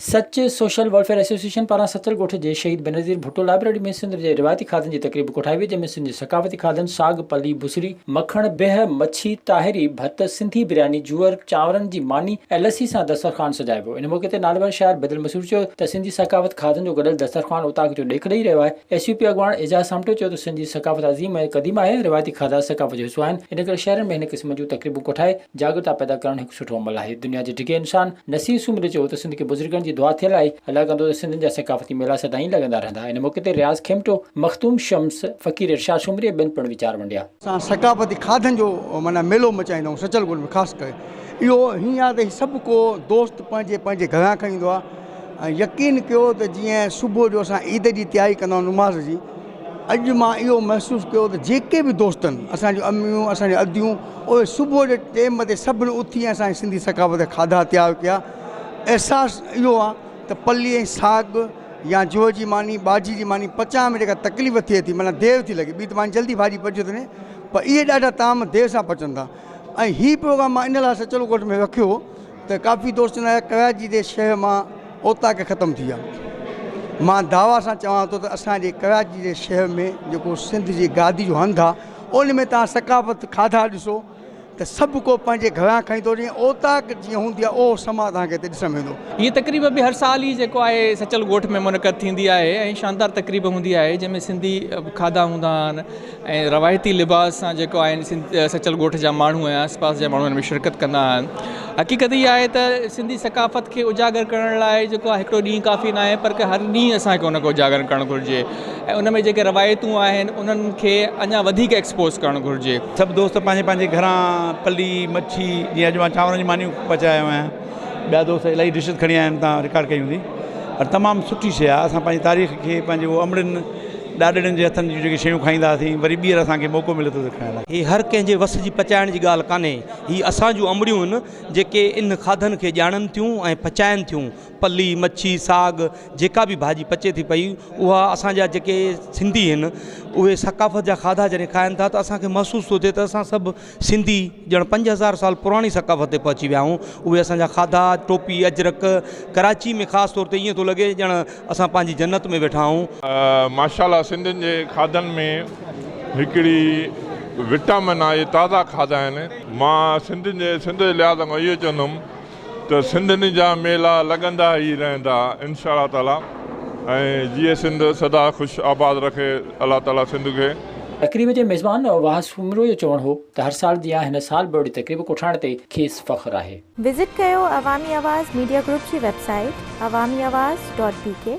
سچ social welfare association پاران سچل ڳوٺ جي شهيد بينظير ڀٽو لائبريري ۾ سنڌ جي روايتي کاڌن جي تقريب ڪوٺائي وئي جنهن ۾ سنڌ جي ثقافتي کاڌن ساڳ، پلي، بسري، مکڻ، بهه، مڇي، طاهري، ڀت، سنڌي برياني، جوئر، چانورن جي ماني ۽ لسي سان دسترخوان سجايو ويو. ان موقعي تي ناليواري شاعر بدل مسرور چيو ته سنڌي ثقافت کاڌن جو گڏيل دسترخوان اوطاق جو ڏيک ڏئي رهيو آهي. ايس يو پي اڳواڻ اعجاز سامٽيو چيو ته سنڌ جي ثقافت عظيم ۽ قديم آهي، روايتي کاڌا ثقافت جو حصو آهن، ان ڪري شهرن ۾ هن قسم جون تقريبون ڪوٺائي جاڳرتا پيدا ڪرڻ هڪ سٺو عمل آهي. دنيا جي ڊگهي انسان نصير سومري چيو ته سنڌ کي بزرگن جي دعا ٿيل آهي، الله ڪندو ته سنڌين جا ثقافتي ميلا سدائين لڳندا رهندا. ان موقعي تي رياض کيمٽو، مخدوم شمس، فقير ارشاد سومري ۽ ٻين پڻ ويچار ونڊيا. اسان ثقافتي کاڌن جو معنيٰ ميلو مچائيندا آهيون سچل ڳوٺ ۾ خاص ڪري اهو هيئن آهي ته هي سڀ ڪو دوست پنهنجي پنهنجي گهران کڻي ايندو آهي ۽ يقين ڪيو ته جيئن صبح جو اسان عيد جي تياري ڪندا آهيون نماز جي اڄ مان اهو محسوس ڪيو ته جيڪي به دوستن اسان جون اميون اسان جون اديون اهي صبح جي ٽيم تي سڀني اٿي ۽ اسان جي سنڌي ثقافت جا کاڌا تيار ڪيا احساس اهو آهي ته پلي ۽ ساڳ يا جوء جي ماني ٻاجهي جي ماني پچائڻ ۾ جيڪا تڪليف ٿئي ٿي معنيٰ دير ٿي لڳي ٻي ته ماني جلدي ڀاڄي پچي ٿي وڃي پر اهي ڏاڍا طعام دير سان پچن ٿا ۽ هي پروگرام مان ان لاء سچل ڳوٺ ۾ رکيو ته ڪافي دوست چوندا هيا ڪراچي جي شهر مان اوطاق ختم ٿي ويا. مان دعويٰ سان چوان ٿو ته اسان جي ڪراچي جي شهر ۾ جيڪو سنڌ جي گادي جو هنڌ آ ان ۾ توهان ثقافت کاڌا ڏسو ته سڀ ڪو پنهنجي گهران کڻي ٿو اچي ۽ اوطاق جيئن هوندي آ اهو سما توهان کي هتي ڏسڻ ۾ ايندو. هيء تقريب به هر سال ئي جيڪو آهي سچل ڳوٺ ۾ منعقد ٿيندي آهي ۽ شاندار تقريب هوندي آهي جنهن ۾ سنڌي کاڌا هوندا آهن ۽ روايتي لباس سان جيڪو آهن سچل ڳوٺ جا ماڻهو ۽ آس پاس جا ماڻهو ان ۾ شرڪت ڪندا آهن حقيقت اها آهي ته سنڌي ثقافت کي اجاگر ڪرڻ لاء جيڪو آهي هڪڙو ڏينهن ڪافي ناهي پر هر ڏينهن اسان کي ان کي اجاگر ڪرڻ گهرجي ۽ ان ۾ جيڪي روايتون آهن انهن کي اڃا وڌيڪ ايڪسپوز ڪرڻ گهرجي. سڀ دوست پنهنجي پنهنجي گهران پلي، مڇي، جيئن اڄ مان چانورن جون مانيون پچائي آيو آهيان. ٻيا دوست الاهي ڊشز کڻي آيا آهن تان رڪارڊ ڪئي هوندي پر تمام سٺي شيء آهي اسان پنهنجي تاريخ کي پنهنجي اهو امڙين ڏاڏڙين جي هٿن جون جيڪي شيون کائيندا هئاسين وري ٻيهر اسان کي موقعو ملي ٿو ته کائڻ لاء. هي هر ڪنهن جي وس جي پچائڻ جي ڳالهه ڪانهي. هي اسان جون امڙيون آهن جيڪي ان کاڌن کي ڄاڻن ٿيون ۽ پچائن ٿيون. پلي، مڇي، ساڳ جيڪا به ڀاڄي پچي ٿي پئي اها اسان جا جيڪي سنڌي آهن اهي ثقافت جا کاڌا جڏهن کائن ٿا ته اسان کي محسوس ٿو ٿئي ته اسان سڀ سنڌي ڄڻ 5000 سال پراڻي ثقافت تي پهچي ويا آهيون. اهي اسان جا کاڌا، ٽوپي، اجرڪ، ڪراچي ۾ خاص طور تي ائين ٿو لڳي ڄڻ اسان پنهنجي جنت ۾ ويٺا آهيون. ماشاءالله سنڌين جي کاڌن ۾ هڪڙي وٽامن آهي تازا کاڌا آهن مان سنڌين جي سنڌ جي لحاظ کان اهو چوندم ته سنڌين جا ميلا لڳندا ئي رهندا انشاء الله تعالي ۽ جيئي سنڌ سدا خوش آباد رکي الله تعالي سنڌ کي. تقريب جي ميزبان واهه سومرو جو چوڻ هو ته هر سال جيان هن سال به اهڙي تقريب ڪوٺائڻ تي کيس فخر آهي. وزٽ ڪيو عوامي آواز ميڊيا گروپ جي web site Awami Awaz dot B K.